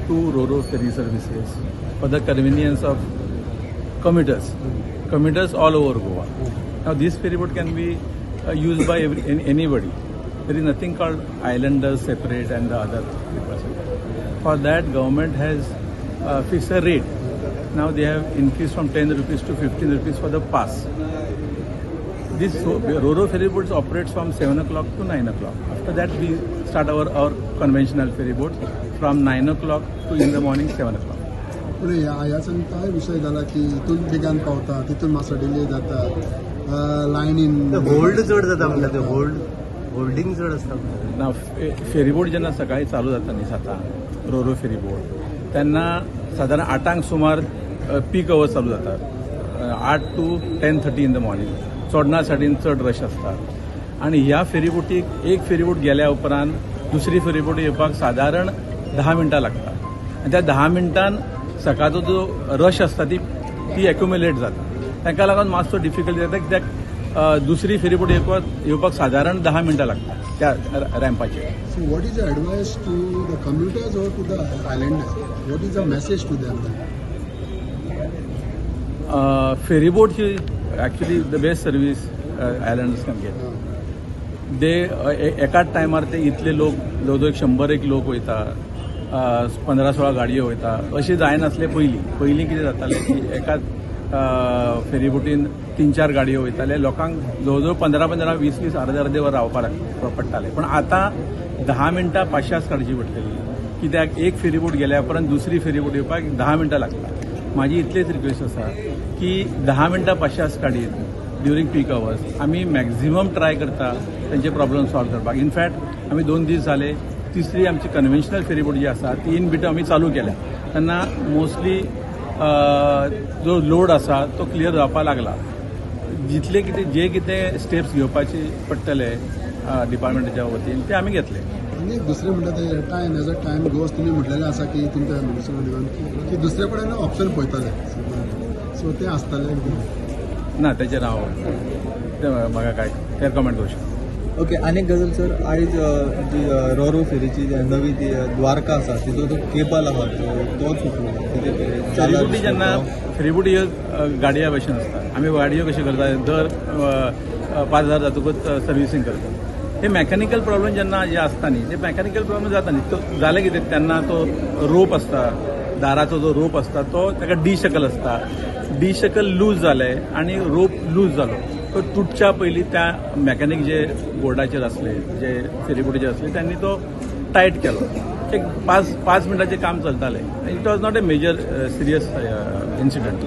two ro-ro ferry services for the convenience of commuters all over Goa. Now this ferry boat can be used by anybody. There is nothing called islanders separate and the other people separate. For that, government has fixed a rate. Now they have increased from 10 rupees to 15 rupees for the pass. This ro-ro ferry boats operates from 7 o'clock to 9 o'clock. After that, we start our conventional ferry boats from 9 o'clock to in the morning 7 o'clock. पूण ह्या काय विशय जाला की हितून बेगान पावता, तितून मातसो डिले जाता, लायनीन होल्ड चड जाता म्हणटा ते, होल्डिंग चड आसता. ना, फेरीबोट जेन्ना सकाळी चालू जाता न्ही 7 रोरो फेरीबोट, तेन्ना सादारण 8 सुमार पीक अवर्स चालू जाता. 8 to 10:30 in the morning चोडणा सायडीन चड रश आसता. आनी ह्या फेरीबोटीक एक फेरीबोट गेल्या उपरांत दुसरी फेरीबोट येवपाक सादारण 10 मिनटां लागता. आनी त्या 10 मिनटान सकाळचो जो रश आसता ती एक्युमुलेट जाता. तांकां लागून मातसो डिफिकल्टी जाता कित्याक दुसरी फेरीबोट येवपाक सादारण 10 मिनटां लागता त्या रॅम्पाचेर. So what is the advice to the commuters or to the islanders? What is the message to them? Ferryboat he actually the best service islanders can get. They एकाच टायमार ते इतले लोक, जवळ जवळ 100 लोक वयता, 15-16 गाडयो वयता, अशें जायनासलें पयलीं. पयलीं कितें जातालें की एकाच फेरीबोटीन 3-4 गाडयो वयताले, लोकांक जवळ जवळ 15-15, 20-20, अर्दे वर रावपाक पडटालें. पूण आतां 10 मिनटां पाशास काडची पडटली कित्याक एक फेरीबोट गेल्या उपरांत दुसरी फेरीबोट येवपाक 10 मिनटां लागता. म्हाजी इतलीच रिक्वेस्ट आसा की 10 मिनटां पाशास काडीत ड्युरींग पीक अवर्स. आमी मॅक्झिमम ट्राय करता तेंचे प्रॉब्लम सॉल्व करपाक. इनफॅक्ट आमी 2 दीस जाले तिसरी आमची कन्व्हेन्शनल फेरीबोट जी आसा ती इन बिटू आमी चालू केल्या. तेन्ना मोस्टली जो लोड आसा तो क्लियर जावपाक लागला. जितले कितें जे कितें स्टेप्स घेवपाचे पडटले डिपार्टमेंटाच्या वतीन ते आमी घेतले. आनी दुसरें म्हणटा ते time as a time goes तुमी म्हटलेलें आसा की तुमच्या मिनिस्टर की दुसरे कडेन ऑप्शन पळयताले, सो ते आसताले ना तेचेर हांव म्हाका काय ते कमेंट करूं शकता. ओके, आनी एक गजाल सर, आयज जी रोरो फेरीची नवी ती द्वारका आसा तिचो जो केबल आसा तो सुटलो. फेरीबोटी जेन्ना फेरीबोटी ह्यो गाडया भशेन आसता. आमी गाडयो कश्यो करता, दर 5,000 जातकूच सर्विसींग करता. हे मॅकॅनिकल प्रॉब्लम जेन्ना जे आसता न्ही, ते मॅकॅनिकल प्रॉब्लम जाता न्ही, तो जालें कितें तेन्ना तो रोप आसता, दाराचो जो रोप आसता तो ताका डी शकल आसता, डी शकल लूज जालें आनी रोप लूज जालो, तो तुटच्या पयलीं त्या मॅकॅनिक जे बोर्डाचेर आसले, जे फेरीबोटीचेर आसले त्यांनी तो टायट केलो. एक 5 मिनटाचें काम चलतालें. It was not a major serious incident.